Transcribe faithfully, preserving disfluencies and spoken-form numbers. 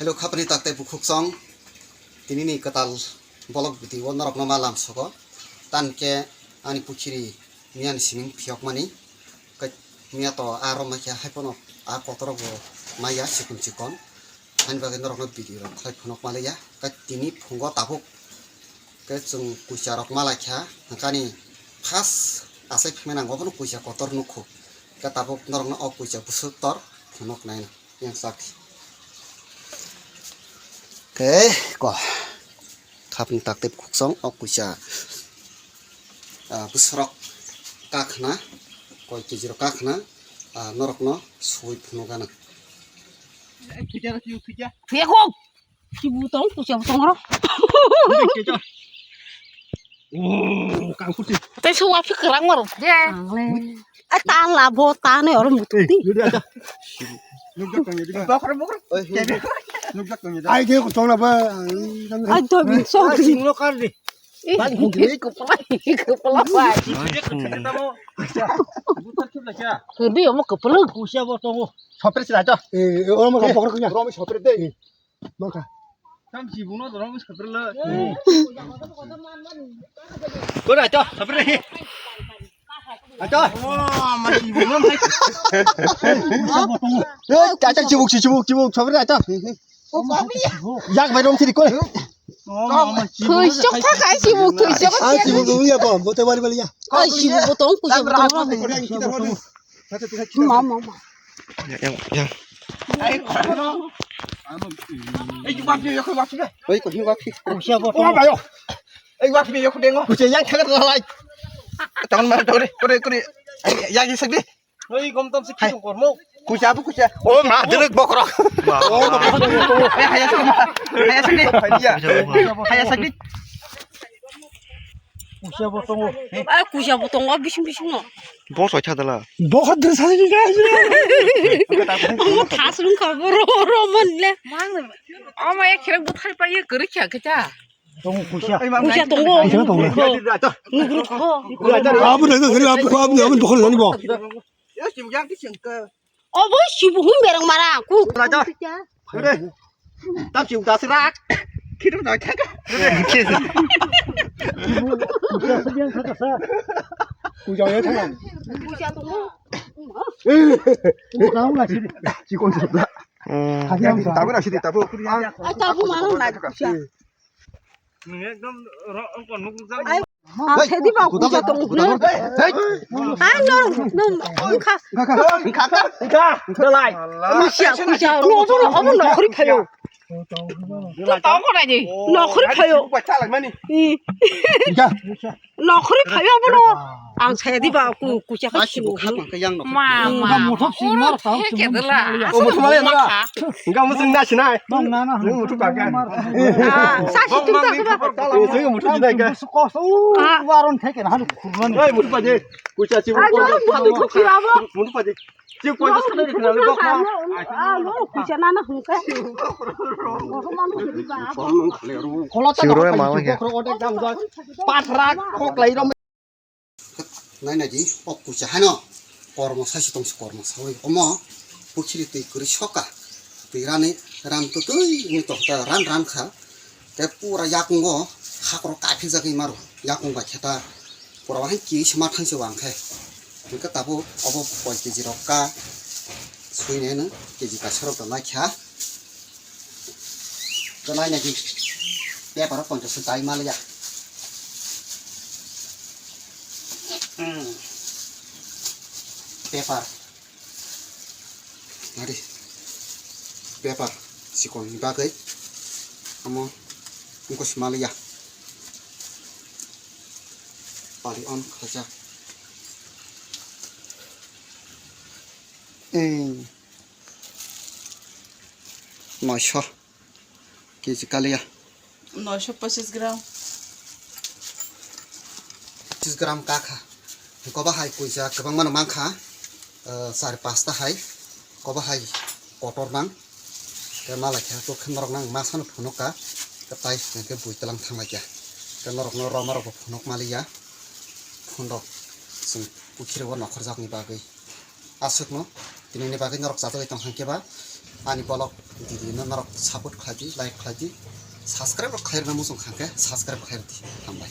Hello, khapni tak tei bukhuk song. Tini ni kwtal vlog video norok no ma lam sogo. Tan khe ani pukhiri miyani siming phiyok mani. Miya to a rok ma khe hai phano a kotor rok bo maya chikon chikon. Ani bagwi norok no video rok khlai phunuk ma liya. Tini phungo tabuk khe chwng kuisa rok ma lai kha. Hwnkhe ani first achai phimani ang o phano kuisa kotor nukhu. Khe tabuk norok no o kuisa bwswk tor phunuk nai. Yang sak. Oke, ko. Khapni tak tei bukhuk song, o kuisa, ah, bwswk rok kakhna, koi keji rok kakhna, ah, norok no sui phunuk gana. Phiyakok. Sibu tong, kuisa bo tong oro. Oh, kang kuti. Tei se wa phi kwrang maro. Ye. Ai, ta la bo, ta ne oro mutu di. Nukjak tong ya, di ba? Bokor, bokor. Nukjak tong ya, di. Ai, dia ko tong la ba. Ai, to bin so. Ai, sing lo kar di. Ban hung di ko pala, ko pala ba. Dia ko tamo. Butar chula cha. Ko di mo ko pala. Kusia bo tongo. Sopre sila cha. Eh, oro mo bokor ko ya. Oro mo sopre de. Bangkha. Tam si buno dorong is katrela. Ko da to, sapre. Ato. Oh, ma si buno mai. Eh, ta ta chibuk si chibuk chibuk sapre ato. Yak bai rom siri ko. Oh, ma si. Thoi sok tha kai chibuk thoi sok. Ah, chibuk ya ko, bote bali bali ya. Ai chibuk botong kuja botong. Ma, ma, ma. Yang, yang, yang. Ai, ko. Ai, wak ni, wak ni. Oi, ko, wak ni. Kusia bo. Oh, bayo. Ai, wak ni, yok dengo. Kusia yang thagat lalai. Tangan mar, dore, dore, dore. Ai, yang isak di. Oi, gom tom sikhi kormo. Kusia bu kusia. Oh, ma, direk bokrok. Oh, ma. Ai, haya sak di. Haya sak di. Haya sak di. Kusia bo tongo. Ai, kusia bo tongo, bising bising no. Bo soi tha dala. Bo khat dre sa ni ga. Omo thas rung kha bo ro ro mon le. Omo ek kherek bo thai pa ye kori kya kya. Tongo kusia. Kusia tongo. Kusia tongo. Nugru kho. Abu na dre abu abu abu bo khol ni bo. Obo sibu hum berang mara ku. Tam si udah serak. Kita udah kagak. Kusia yang sana. Kusia tongo. Tahu lah sini. Cikon sebelah. Hmm. Tahu lah sini tahu. Ai tahu mana lah kusia. Ekdom ro ko nuk jang. Ang sedi ba kuja tong. Ai no no. Kha kha kha. Kusia kusia no no no nokhri phayo. Tong ko nai di. Nokhri phayo. Nokhri phayo bono. Ang sedi ba ku kusia kha. Ma ma. Muthuk sing mar sa. Ke dela. Muthuk male na. Enggak mesti nasi nai. Bang nana. Muthuk kagak. Sasi tung tak ba. Muthuk nai ka. Waron theke na hanu khurman. Oi muthuk paje. Kucha chi. Ai no muthuk kira bo. Muthuk paje. Chi ko jis kana dikna le bok. Ah no kucha nana hungka. Kola ta. Chiro ma ma ya. Patra kok lai rom. Nai nai di, o kucha haino kormo sasi tongsi kormo sawi. Omo pukhiri twi kwrwi soka. Twi rani ran twtwi wngwi tongkha, ran ran kha. Tei pura yakungo hakrok kaphikjagwi maro. Yakung bai khe ta pura wahai kiui se ma thangsi wang khe. Hwnkhe tabuk obo koi keji rok ka sui nai hwno, keji kaisa rok rw lai kha. Belai nai di. Paper o ponchash dai maliya. Hmm. Paper. Nari. Paper. Sikon ni bagwi. Amo. Wngkos maliya. Pali on khaja. Hmm. Noisho. Keji kaliya. Noisho pochis gram. Pochis gram kakha. Koba hai kuisa kwbangma no mankha. Ah, char pasta hai. Koba hai kotor nang. Ke malai khe to khe norok nang masa no phunuk ka. Ke tai ke bui telang thang lai kya. Ke norok no roma rok phunuk maliya. Phundok. Sing kukhir bo nokhor jak ni bagwi. Aswkno tini ni bagwi norok chajagwi tong kha khe ba, ani vlog didi no norok support khlai di, like khlai di, subscribe rok khlai rwna muchung kha khe subscribe khlai di. Hambai.